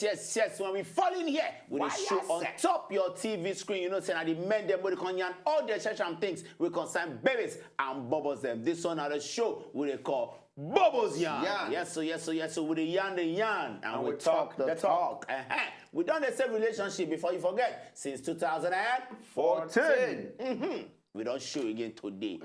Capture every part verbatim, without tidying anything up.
Yes, yes, when we fall in here, we dey show on top your T V screen. You know, say na the men dem wey dey come yarn all the essential things wey concern babies and bubbles dem. This one na the show we dey call Bubbles Yarn. Yarn. Yes, so yes, so yes, so we dey yarn the yarn and, we talk the talk. Uh-huh. We don dey save relationship before you forget since two thousand and fourteen. Mm-hmm. We don show again today.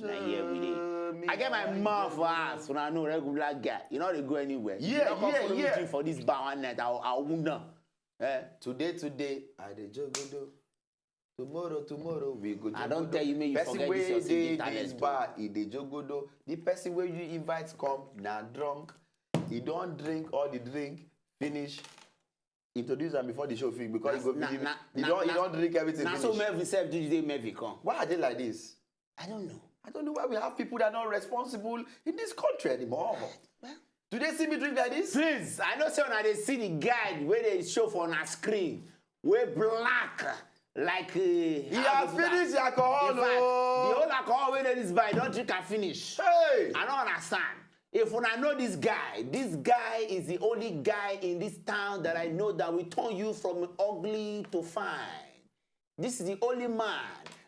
Na here we dey. I get my mouth for house, una know, regular guy. You no dey go anywhere. Yeah, you no come follow me drink for this bar one night. I will not. Eh? Today, today, I dey jogodo. Tomorrow, tomorrow, we go jogodo. I don tell you, make you forget this your internet. Person wey dey this bar, e dey jogodo. The person wey you invite come, na drunk. E don drink all the drink, finish. Introduce am before the show finish because he go finish. He don drink everything finish. Na so Melvin sef do the day Melvin come. Why are they like this? I don't know. I don't know why we have people that are not responsible in this country anymore. Do they see me drink like this? Please, I know say una dey see the guy wey dey show for una screen, wey black like, uh, he has finished the alcohol. In fact, the whole alcohol wey dey this bar, he don drink am finish. Hey! I no understand. If una know this guy, this guy is the only guy in this town that I know that will turn you from ugly to fine. This is the only man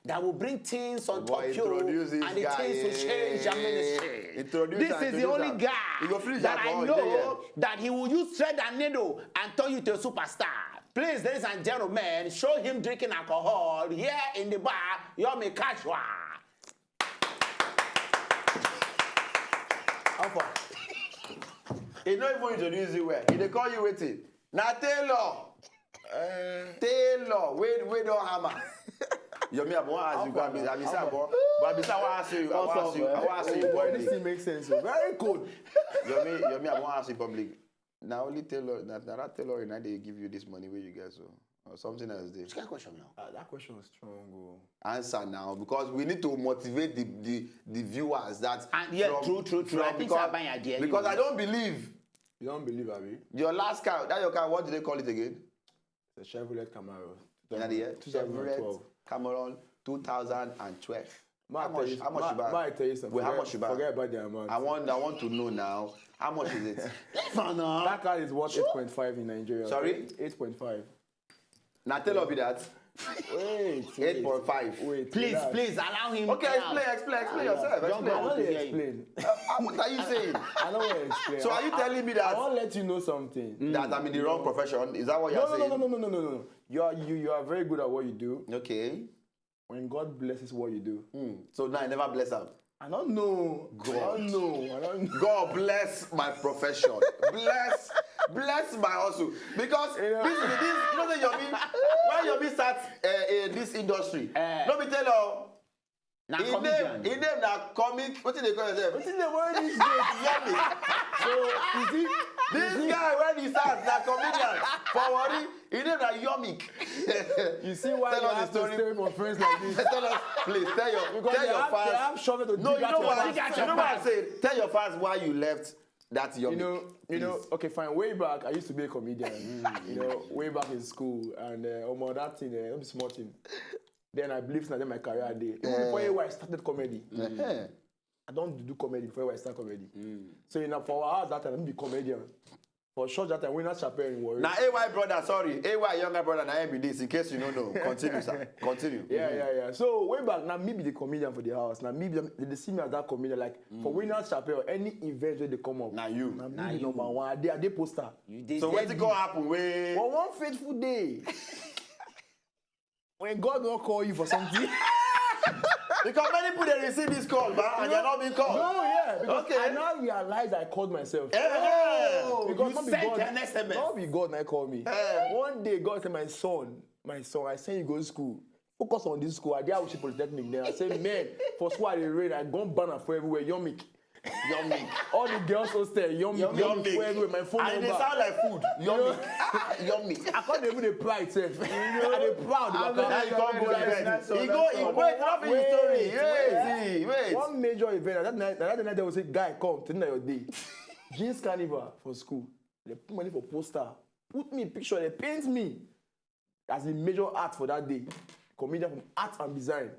that will bring things on top you and the things will change your ministry. This is the only guy that I know that he will use thread and needle and turn you to a superstar. Please, ladies and gentlemen, show him drinking alcohol here in the bar, Yomi Casual. How far? He no even introduce you well. He dey call you wetin? Na tailor. Eh. Tailor wey, wey don hammer. Yomi, I wan ask you, but I be say I wan ask you, I wan ask you, I wan ask you in public. This thing makes sense. Very cool. Yomi, Yomi, I wan ask you in public. Na only tailor, na, na that tailor na dey give you this money wey you get so. Or something else dey. Which kind of question now? Ah, that question was strong o. Answer now, because we need to motivate the, the, the viewers that. And yeah, true, true, true. I think I buy idea. Because I don't believe. You don't believe, abi? Your last car, that your car, what do they call it again? It's a Chevrolet Camaro. Two thousand twelve. Chevrolet Camaro two thousand and twelve. How much, how much you buy? Ma, I tell you something. Wait, how much you buy? Forget about the amount. I want, I want to know now. How much is it? That car is worth eight point five in Nigeria. Sorry? Eight point five. Na tailor be that. Wait, wait. Eight point five. Wait, please, relax. Please allow him. Okay, explain, explain, explain yourself. Explain. I don't dey explain. Uh, uh, what are you saying? I don't want to explain. So are you telling me that I want to let you know something. That I'm in the wrong profession? Is that what you're saying? No, no, no, no, no, no, no, no. You are, you, you are very good at what you do. Okay. When God blesses what you do. Hmm. So now I never bless am. I don't know. God. I don't know. I don't know. God bless my profession. Bless, bless my hustle. Because this is this, you know, say Yomi, when Yomi start, uh, uh, this industry, no be tailor. Na comedian. Him name na comic. Wetin dey call yourself? Wetin dey call this guy? Yomi. So, you see, this guy when he start na comedian for Warri. Him name na Yomic. You see why you have to stay for friends like this? Tell us, please, tell your, tell your fans. Because they have, they have shovel to dig out your back. No, you know why? You know why I say? Tell your fans why you left that Yomic. You know, you know, okay, fine. Way back, I used to be a comedian. You know, way back in school, and, uh, omo, that thing, uh, no be small thing. Then I believe na there my career dey. Even before A Y started comedy, I don do comedy before A Y start comedy. So, you know, for our house that time, I be comedian. For sure, that time, we not Chappelle in Warri. Na A Y brother, sorry. A Y younger brother, na him be this, in case you no know. Continue, sir. Continue. Yeah, yeah, yeah. So, way back, na me be the comedian for the house. Na me be, they, they see me as that comedian. Like, for Winners Chapel, any event wey dey come up, na you. Na me be number one. I dey, I dey poster. So wetin come happen wey? For one fateful day, when God don call you for something. Because many people dey receive this call, ba, and they are not being called. No, yeah, because I now realize I called myself. Eh, because you sent an S M S. No be God na call me. One day, God say, "My son, my son, I send you go school. Focus on this school." I dey Auchi Polytechnic then. I say, "Man, for school I dey reign. I go ban am for everywhere." Yomic. Yomic. All the girls hostel, Yomic, Yomic, Yomic, for everywhere. My phone number. And they sound like food. Yomic. Ah, Yomic. I can't even dey pride sef. I dey proud. Now you can't go event. He go, he wait, not finish story. Wait, wait. One major event. That night, that night they will say, "Guy, come. Today na your day." Jeans Carnival for school. They put money for poster. Put me picture. They paint me as a major art for that day. Comedian from art and design.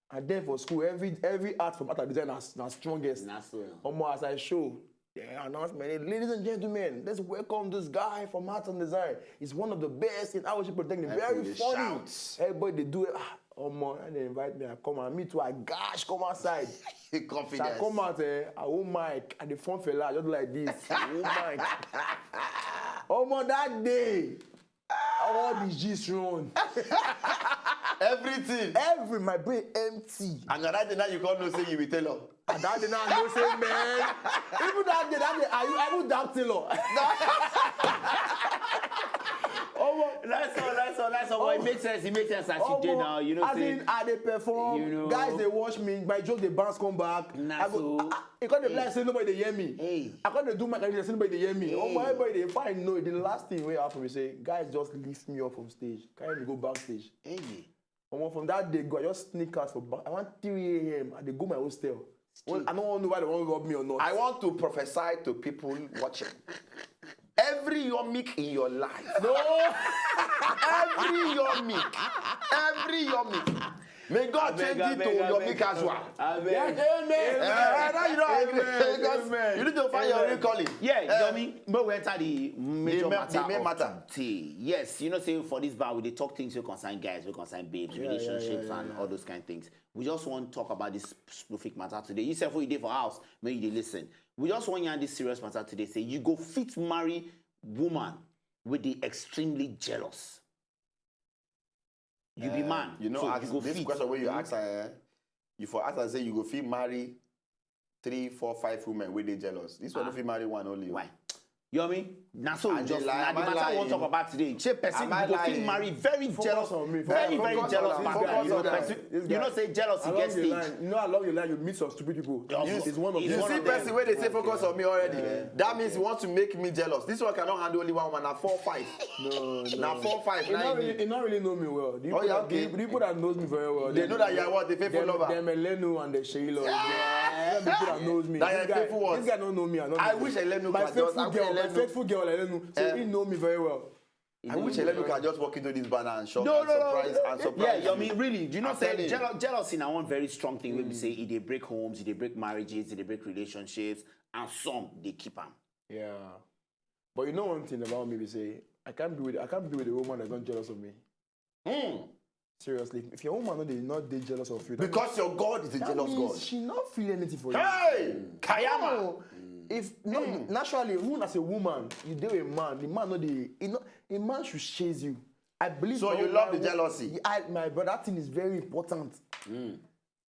And then for school, every, every art from art and design na, na strongest. Na so. Omo, as I show, They announce my name. Ladies and gentlemen, let's welcome this guy from Art and Design. He's one of the best in Awoshi Polytechnic. Very funny. Everybody they do it. Ah, oh man, and they invite me. I come and meet you. I gosh, come outside. Confidence. So I come out, eh, I hold mic, and the phone fell out just like this. I hold mic. Oh man, that day, all the G's run. Everything. Every my brain empty. And another day now you can't know say you will tell her. And that day now I know say, man, even that day, that day, I, I even doubt tailor. Oh, that's all, that's all, that's all. Well, it makes sense. It makes sense as you did now. You know, as in, I dey perform. You know, guys, they watch me. My joke, they bounce, come back. Nah, I go, so, ah, ah, it can't be like say nobody dey hear me. Hey. I can't do my career, say nobody dey hear me. Oh, my boy, they fine. No, the last thing we happen, we say, guys just lift me up from stage, carry me go backstage. Hey. Omo, from that day go, I just sneak out for back. I want three a.m. I dey go my hostel. Well, I don't know why they want to rob me or not. I want to prophesy to people watching. Every yomic in your life. No. Every yomic. Every yomic. May God change it to yomic as well. Amen. Yes, amen. Eh, now you don't agree. Amen. Because you need to find your real calling. Yeah, eh, yomi, but we enter the major matter of today. Yes, you know, say for this bar, we dey talk things wey concern guys, wey concern babes, relationships, and all those kind of things. We just want to talk about this specific matter today. You sef, you dey for house, make you dey listen. We just want you this serious matter today. Say you go fit marry woman with the extremely jealous. You be man, you know, so ask you go this fit. Question where you ask, eh? You for ask and say you go fit marry three, four, five women wey dey jealous. This one no fit marry one only. Why? You know what I mean? Now, so just now the matter I want to talk about today. Say person you go fit marry very jealous, very, very jealous man. You know, say jealousy gets stage. You know, along the line, you meet some stupid people. You see person where they say focus on me already. That means he wants to make me jealous. This one cannot handle only one woman. Now four, five. No, no. Now four, five. He not really know me well. The people that knows me very well, they know that you are what, a faithful lover. Them Elenu and the Sheila. Yeah. People that knows me. That is faithful one. This guy don't know me. I wish Elenu could just, I wish Elenu, my faithful girl Elenu. So he know me very well. I wish Elenu could just walk into this banner and shock and surprise and surprise. Yeah, I mean, really, do you know say jealousy na one very strong thing wey be say e dey break homes, e dey break marriages, e dey break relationships, and some dey keep am. Yeah. But you know one thing about me, be say I can't be with, I can't be with a woman that don't jealous of me. Seriously, if your woman no dey, not dey jealous of you, because your God is a jealous God, she not feel anything for you. Hey, Kayama. No. If not naturally, even as a woman, you dey with a man, the man no dey, you know, a man should chase you. I believe. So you love the jealousy? I, my brother, that thing is very important.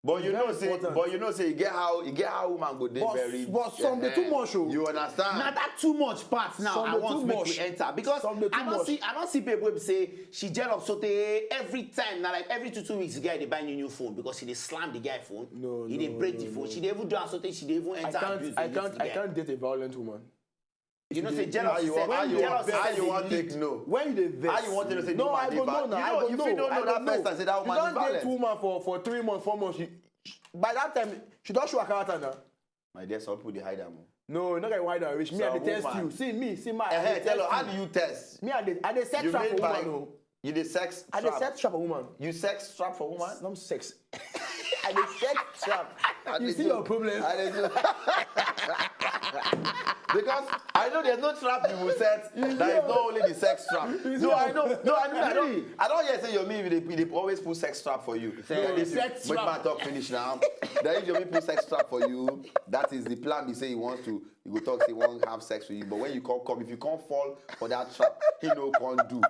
But you know say, but you know say, you get how, you get how woman go dey very, but some dey too much o. You understand? Now that too much part now, I want make we enter because I don't see, I don't see babe wey be say she jealous so tey every time. Now, like, every two, two weeks, the guy dey buy new, new phone because she dey slam the guy phone. No, he dey break the phone. She dey even do am so tey she dey even enter abuse. I can't, I can't date a violent woman. You know say jealousy. How you want take no? When you dey vex, how you want to say no? I go know now. You know, if you don't know that person, say that woman is violent. You don't date woman for, for three months, four months. By that time, she don't show her character now. My dear, some people dey hide am. No, you no get why that reach. Me, I dey test you. See me, see my. Eh, tell her, how do you test? Me, I dey, I dey set trap for woman o. You dey sex trap? I dey set trap for woman. You sex trap for woman? Not sex. I dey set trap. You see your problem? I dey do. Because I know there's no trap you will set that is not only the sex trap. No, I know. No, I know. I don't. I don't hear say your me they, they always put sex trap for you. Sex trap. Make my talk finish now. That if your me put sex trap for you, that is the plan. He say he wants to. He go talk say he won't have sex with you, but when you come, come, if you can't fall for that trap, he no can do.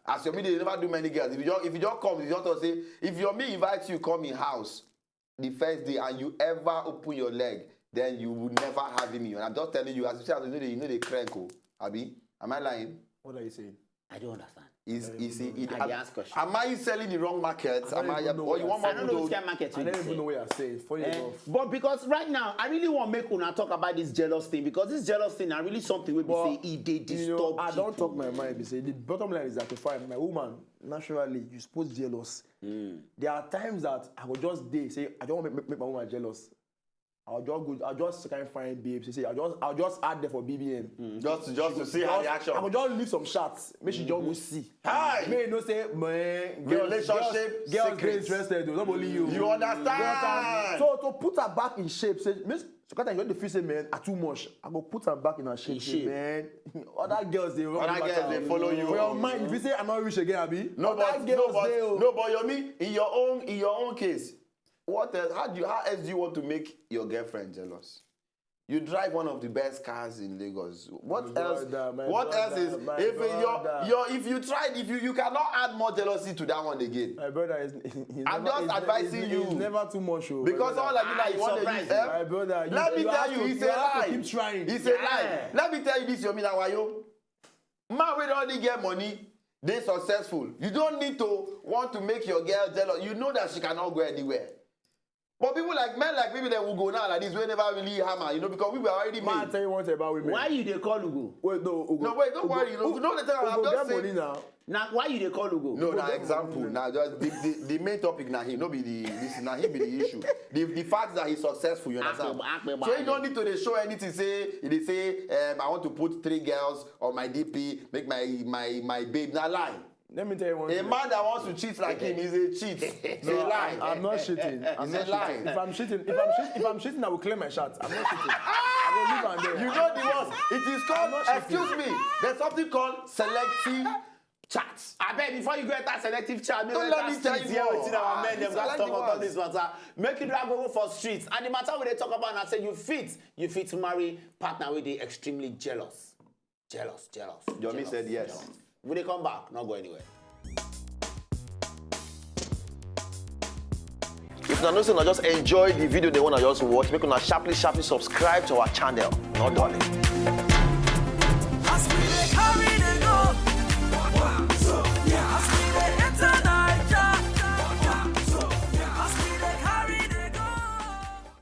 As your me they never do many girls. If you don't, if you don't come, if you don't talk say, if your me invites you come in house, the first day and you ever open your leg, then you will never have him. And I'm just telling you, as you say, you know they, you know they crank, oh, Abi? Am I lying? What are you saying? I don't understand. Is, is it, I dey ask question. Am I selling the wrong market? Am I, or you want more? I don't know which kind of market you dey sell. I don't even know what you're saying. Funny enough. But because right now, I really want make una talk about this jealous thing because this jealous thing na really something wey be say e dey disturb people. I don't talk my mind. Be say the bottom line is that if I, my woman, naturally, you supposed jealous. There are times that I go just dey say I don't want make, make my woman jealous. I'll just go, I'll just kind of find babes. Say, I'll just, I'll just add there for B B M. Just, just to see her reaction. I will just leave some shots. Make she just go see. Hi! May you know say, man, Relationship girls, girls secrets. Interested though, not only you. You understand? So to put her back in shape, say, Miss Sokata, you the feel say, man, I too much. I go put her back in her shape, say, shape. Man. Other girls, they run Other back girls, am. they follow you. For your mind, if you say I'm not rich again, Abi, No, other but, girls, no, but, they, oh. No, but Yomi, in your own, in your own case, what else? How do you, how else do you want to make your girlfriend jealous? You drive one of the best cars in Lagos. What My else? brother, my What else is brother, my if your brother. your if you tried if you you cannot add more jealousy to that one again. My brother is. He's I'm never, just he's, advising he's, you. He's never too much, oh, Because my all brother. I do now, you want to surprise use me. eh? My brother, you, Let me you tell have you, to, it's you a have to lie. Keep trying. It's a Yeah. lie. Let me tell you this, Yomi Nawayo. Man, we don't get money. They successful. You don't need to want to make your girl jealous. You know that she cannot go anywhere. But people like men like me, they will go now like this. We never really hammer, you know, because we were already Man, I made. Tell you one thing about women. Why you dey call Ugo? Wait, no, Ugo, No, wait, don't Ugo, worry, you know, Ugo, don't tell her, I'm Ugo just get saying- money now. Na why you dey call Ugo? No, Ugo na get example. money. Now, just the, the, the main topic now, he no be the this now he be the issue. The, the fact that he's successful, you understand? Akpe- akpe- So you don't need to dey show anything. Say they say um, I want to put three girls on my D P, make my my my babe. Na lie. Let me tell you one A thing. Man that wants to cheat like him is a cheat. It's a lie. I'm not cheating. I'm It's not a lie. Cheating. If I'm cheating, if I'm, cheat, if I'm cheating, I will clear my shot. I'm not cheating. I will leave and there. You know the worst. It is called, I'm not excuse me, there's something called selective chat. Abeg, before you go enter selective chat, make Don't we let enter me tell street you here more. Wetin our men Ah, dem I gats like talk the about ones. This matter. Make you drag go for street. And the matter we dey talk about na say you fit, you fit marry partner wey dey extremely jealous. Jealous, jealous. Yomi jealous, said yes. Jealous. We dey come back, not go anywhere. If una know say una just enjoy the video, they wanna just watch, make una sharply, sharply subscribe to our channel. Not darling.